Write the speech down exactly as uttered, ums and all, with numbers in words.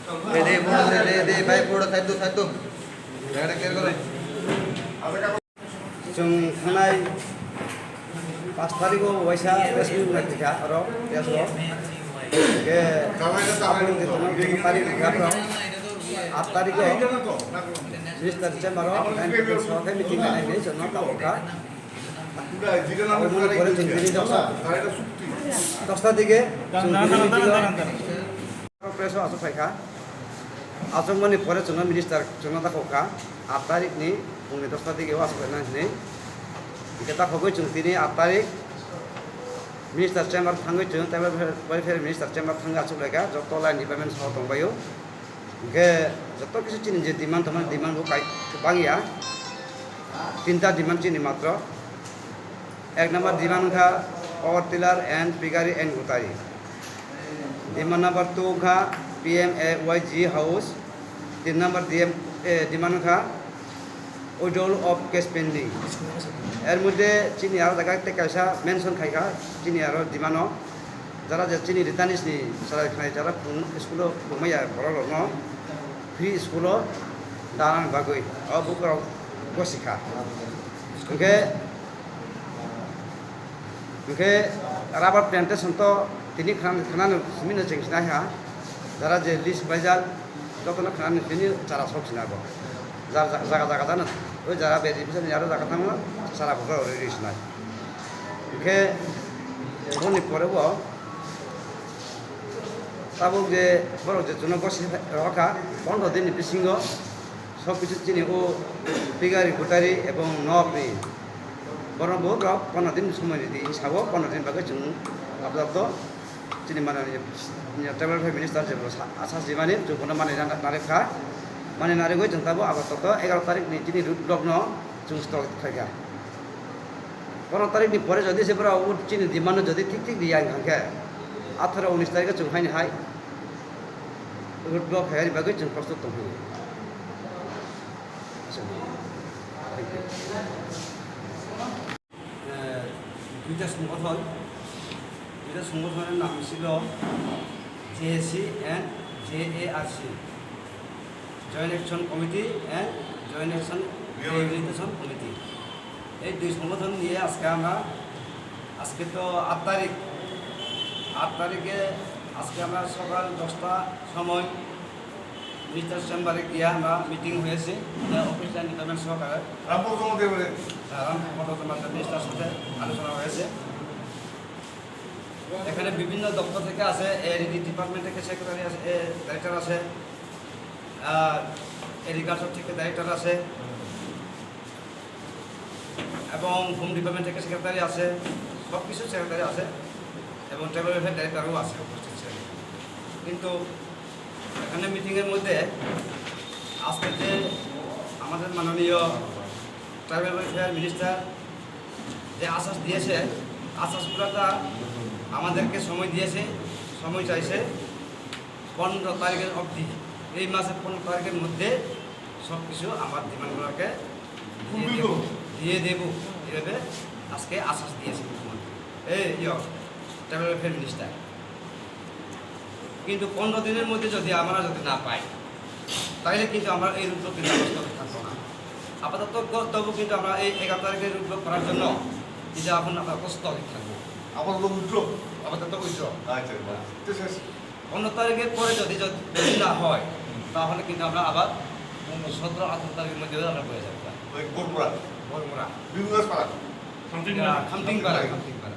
De, de, de, de, de, bhai, pura side to, side to. Direct clear koro. Chwng thangnai pash tarikh o waisa press meet wngkha oro, press o. Hwnkhe aboni je tongmani tarikh wngkha oro, aat tarikh o Minister chamber o line people sohor khe meeting khainai hinwi chwngno tabukha. Aboni pore chwng tini dosta, dosta dige chwng tini meeting o press o achuk phaikha. Achukmani pore chwngno minister chwngno dakhokha, aat tarikh ni phungni dosta dige o achuk phaina hinwi. Hwnkhe dakhogwi chwng tini aat tarikh minister chamber thangwi chwng, tei welfare minister chamber thangwi achuk laikha, joto line department sohor tongbaio. Hwnkhe joto kisu chini je demand tongmani demand bo kai bangya. Tinta demand chini matro. Ek number demand wngkha power tiller and piggery and gutari. Demand number two wngkha P M A Y G house. Tin number D M, eh, demand wngkha withdrawal of case pending. Er moddhe chini aro jaga tei kaisa mention khaikha, chini aro demand o. Jara je chini ritanis ni chwrai khnai jara phung school o phungmaya borok rokno free school o danani bagwi o bukrok gosikha. Hwnkhe, hwnkhe rubber plantation to tini khna, khna no simi no cheng sinai ha. Jara je list bai jak jotono khna no simi chara sok sina bo. Jar jaga jaga jana o jara bedi bisa ni aro jaga tangma chara bukrok rwi rwi sinai. Hwnkhe boni pore bo tabuk je borok je chwngno gosi rwkha pondro din ni bisingo sob kisu chini o piggery gutari ebong nok ni borok bo rok pondro din ni somoi ridi sabo pondro din bagwi chwng apatatto chini manani tribal welfare minister je bo sa-, asa simani chwng bono manwi narwkha manwi narwgwi chwng tabuk apatatto egaroh tarik ni chini road block no chwng stop khaikha. Pondro tarik ni pore jodi se borok o chini demand no jodi thik thik riya wngkha khe atharo unis tarik o chwng haini hai road block hai bagwi chwng prostut tong phai. Eh, duita songothon, duita songothon ni nang silo J A C and J A R C. Joint Action Committee and Joint Action Rehabilitation Committee. এই দুই সংগঠন নিয়ে আজকে আমরা, আজকে তো আট তারিখ, আট তারিখে আজকে আমরা সকাল দশটা সময় মিনিস্টার চেম্বারে গিয়ে আমরা মিটিং হয়েছে, মানে অফিস লাইন ডিপার্টমেন্ট সহকারে। রামপদ জমা দেবে। হ্যাঁ, রামপদ জমা দেবে, মিনিস্টার সাথে আলোচনা হয়েছে। এখানে বিভিন্ন দপ্তর থেকে আছে, এআইডিডি ডিপার্টমেন্ট থেকে সেক্রেটারি আছে, এ, ডাইরেক্টর আছে, আহ, এগ্রিকালচার থেকে ডাইরেক্টর আছে এবং হোম ডিপার্টমেন্ট থেকে সেক্রেটারি আছে, সব কিছু সেক্রেটারি আছে এবং ট্রাইবাল ওয়েলফেয়ার ডাইরেক্টরও আছে উপস্থিত ছিলেন। কিন্তু এখানে মিটিংয়ের মধ্যে আজকে যে আমাদের মাননীয় ট্রাইবাল ওয়েলফেয়ার মিনিস্টার যে আশ্বাস দিয়েছে, আশ্বাস পুরাটা আমাদেরকে সময় দিয়েছে, সময় চাইছে পনেরো তারিখের অবধি। এই মাসের পনেরো তারিখের মধ্যে সব কিছু আমার ডিমান্ডগুলোকে দিয়ে দেবো, দিয়ে দেবো, এভাবে আজকে আশ্বাস দিয়েছে মুখ্যমন্ত্রী, এই ইয়ে, ট্রাইবাল ওয়েলফেয়ার মিনিস্টার। কিন্তু পনেরো দিনের মধ্যে যদি আমরা যদি না পাই, তাহলে কিন্তু আমরা এই রোড ব্লক কিন্তু আমরা স্থগিত থাকবো না। আপাতত গ-, তবু কিন্তু আমরা এই এগারো তারিখের রোড ব্লক করার জন্য কিন্তু এখন আমরা স্থগিত থাকবো। আপাতত উইথড্র। আপাতত উইথড্র। আচ্ছা, আচ্ছা। পনেরো তারিখের পরে যদি, যদি না হয়, তাহলে কিন্তু আমরা আবার সতেরো আঠারো তারিখের মধ্যে আমরা বয়ে যাবো। ওই কোটমুরা। কোটমুরা। বিন্দুদাস পাড়া। খামতিং পাড়া। খামতিং পাড়া।